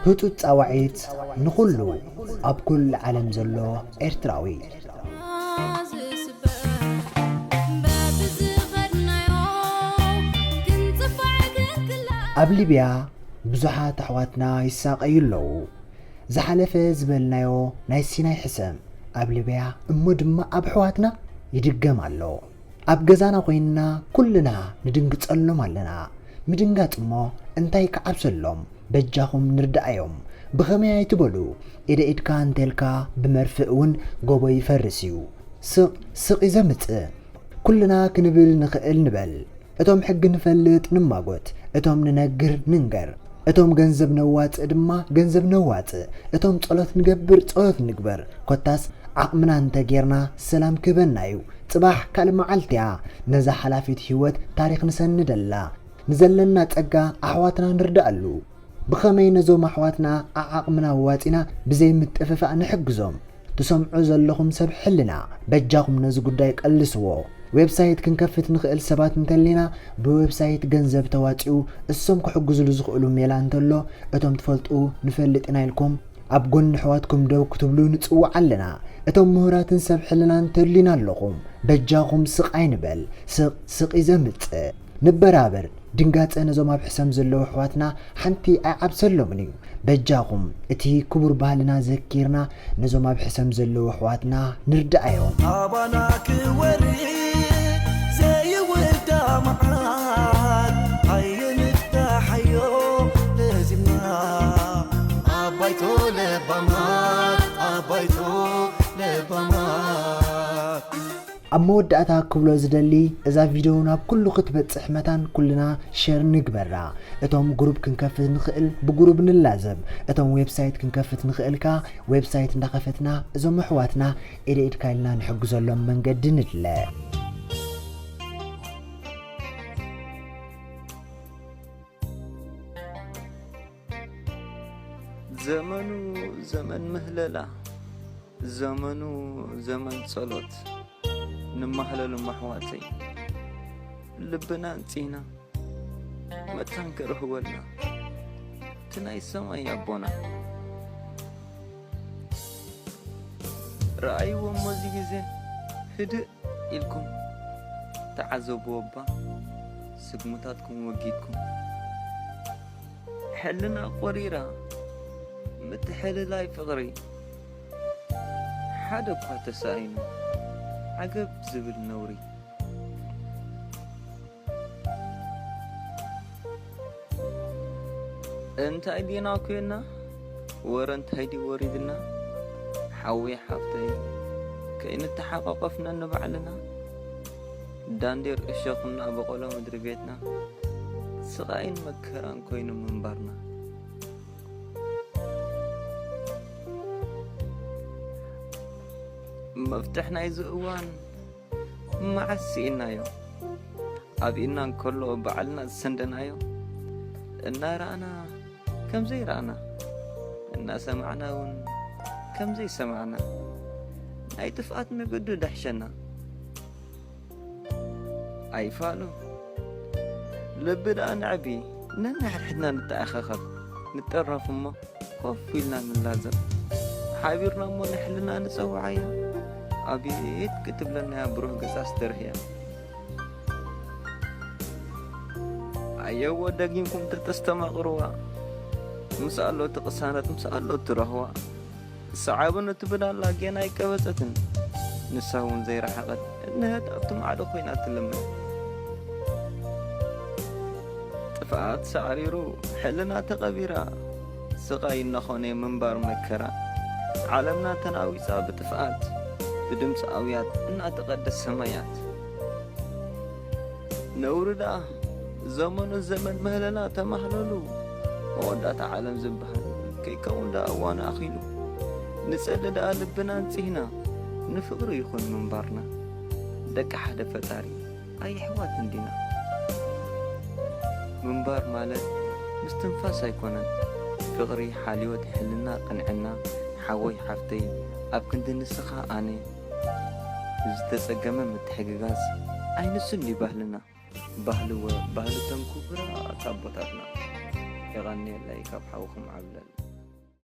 ህጹጽ ጻዋዒት ንኹሉ ኣብ ኩሉ ዓለም ዘሎ ኤርትራዊ። ኣብ ሊብያ ብዙሓት ኣሕዋትና ይሳቐዩ ኣለዉ። ዝሓለፈ ዝበልናዮ ናይ ሲናይ ሕሰም ኣብ ሊብያ እሞ ድማ ኣብ ኣሕዋትና ይድገም ኣሎ። ኣብ ገዛና ኮይንና ኩልና ንድንግጸሎም ኣለና። ምድንጋጽ እሞ እንታይ ክዓብሰሎም? በጃኹም ንርዳኣዮም። ብኸመይ ኣይትበሉ? ኢደ ኢድካ እንተልካ ብመርፍእ እውን ጎቦ ይፈርስ እዩ። ስቕ ስቕ እዩ ዘምጽእ። ኩልና ክንብል ንኽእል ንበል። እቶም ሕጊ ንፈልጥ ንማጎት፣ እቶም ንነግር ንንገር፣ እቶም ገንዘብ ነዋጽእ ድማ ገንዘብ ነዋጽእ፣ እቶም ጸሎት ንገብር ጸሎት ንግበር። ኮታስ ዓቕምና እንተጌርና ሰላም ክህበና እዩ። ጽባሕ ካልእ መዓልቲ እያ። ነዛ ሓላፊት ህይወት ታሪኽ ንሰንደላ። ንዘለና ጸጋ ኣሕዋትና ንርዳኣሉ። ብኸመይ ነዞም ኣሕዋትና ዓዓቕምና ኣዋጺና ብዘይ ምጥፍፋእ ንሕግዞም? ትሰምዑ ዘለኹም ሰብ ሕልና፣ በጃኹም ነዚ ጉዳይ ቀልስዎ። ዌብሳይት ክንከፍት ንኽእል ሰባት እንተሊና፣ ብዌብሳይት ገንዘብ ተዋጺኡ እሶም ክሕግዙሉ ዝኽእሉ ሜላ እንተሎ፣ እቶም ትፈልጡ ንፈልጥ ኢና ኢልኩም ኣብ ጎኒ ኣሕዋትኩም ደው ክትብሉ ንጽውዕ ኣለና። እቶም ምሁራትን ሰብ ሕልና እንተሊና ኣለኹም፣ በጃኹም ስቕ ኣይንበል። ስቕ ስቕ እዩ ዘምጽእ። ንበራበር። ድንጋጸ ነዞም ኣብ ሕሰም ዘለዉ ኣሕዋትና ሓንቲ ኣይዓብሰሎምን እዩ። በጃኹም እቲ ክቡር ባህልና ዘኪርና ነዞም ኣብ ሕሰም ዘለዉ ኣሕዋትና ንርዳኣዮም። ኣባና ክወርድ ዘይውዳ መዓት ኣየንፍታሓዮ ለዚምና ኣባይቶ ለባማት ኣባይቶ ለባማት። ኣብ መወዳእታ ክብሎ ዝደሊ፣ እዛ ቪድዮ ናብ ኩሉ ክትበጽሕ መታን ኩልና ሸር ንግበራ። እቶም ግሩፕ ክንከፍት ንኽእል ብግሩፕ ንላዘብ። እቶም ዌብሳይት ክንከፍት ንኽእል ከኣ ዌብሳይት እንዳኸፈትና እዞም ኣሕዋትና ኢድ ኢድካ ኢልና ንሕግዘሎም መንገዲ ንድለ። ዘመኑ ዘመን ምህለላ፣ ዘመኑ ዘመን ጸሎት። ንማህለሉ ኣሕዋተይ፣ ልብና ኣንጺህና መታን ክርህወልና እቲ ናይ ሰማይ ኣቦና። ረኣይዎ እሞ እዚ ግዜ ህድእ ኢልኩም ተዓዘብዎ እባ፣ ስግሙታትኩም ወጊድኩም። ሕልና ቆሪራ ምትሕልላይ ፍቕሪ ሓደ እኳ ተሳኢኑ ዓገብ ዝብል ነውሪ። እንታይ ዲና ኮይና? ወረ እንታይ ድዩ ወሪድና? ሓወይ ሓፍተይ፣ ከይንተሓቋቆፍና ንባዕልና። ዳንዴር እሾኽና በቆሎ ምድሪ ቤትና። ስቓይን መከራን ኮይኑ ምንባርና። መፍትሕ ናይዚ እዋን መዓስ ስኢናዮ? ኣብ ኢድና እንከሎ ባዕልና ዝሰንደናዮ እናረኣና ከም ዘይረኣና፣ እናሰማዕና እውን ከም ዘይሰማዕና፣ ናይ ጥፍኣት መገዱ ዳሕሸና። ኣይፋሉ ልቢ ደኣ ነዕቢ፣ ነንሕድሕድና ንተኣኻኸብ፣ ንጠረፍ እሞ ኮፍ ኢልና ንላዘብ። ሓቢርና እሞ ንሕልና ንጸውዓያ፣ ኣቤት ክትብለናያ ብሩህ ገጻ ስተርህያ። ኣየዎ ደጊምኩም ተተስተማቕርዋ፣ ምስ ኣሎ እቲ ቅሳነት፣ ምስ ኣሎ እቲ ረህዋ። ሰዓቡ ነቲ ብዳላ ጌና ኣይቀበጸትን፣ ንሳ እውን ዘይረሓቐት፣ እንሀት ኣብቲ ማዕዶ ኮይና ትልምን። ጥፍኣት ሳዕሪሩ፣ ሕልና ተቐቢራ፣ ስቓይ እናኾነ ምንባር መከራ። ዓለምና ተናዊጻ ብጥፍኣት፣ ብድምፂ ኣውያት እናተቐደስ ሰማያት። ነውሪ ደኣ፣ ዘመኑ ዘመን ምህለላ ተማህለሉ። መወዳእታ ዓለም ዝበሃል ከይከውን ደኣ እዋኑ ኣኺሉ። ንጸሊ ደኣ ልብና ኣንጺህና፣ ንፍቕሪ ይኹን ምንባርና። ደቂ ሓደ ፈጣሪ ኣየሕዋት እንዲና። ምንባር ማለት ምስትንፋስ ኣይኮነን። ፍቕሪ፣ ሓልዮት፣ ሕልና፣ ቅንዕና፣ ሓወይ ሓፍተይ፣ ኣብ ክንዲ ንስኻ ኣነ፣ ዝተጸገመ ምትሕግጋዝ ኣይንሱን ድዩ ባህልና? ባህሊ ወ-፣ ባህሊ እቶም ክቡራት ኣቦታትና። የቐንየለይ ካብ ሓውኹም ዓብለል።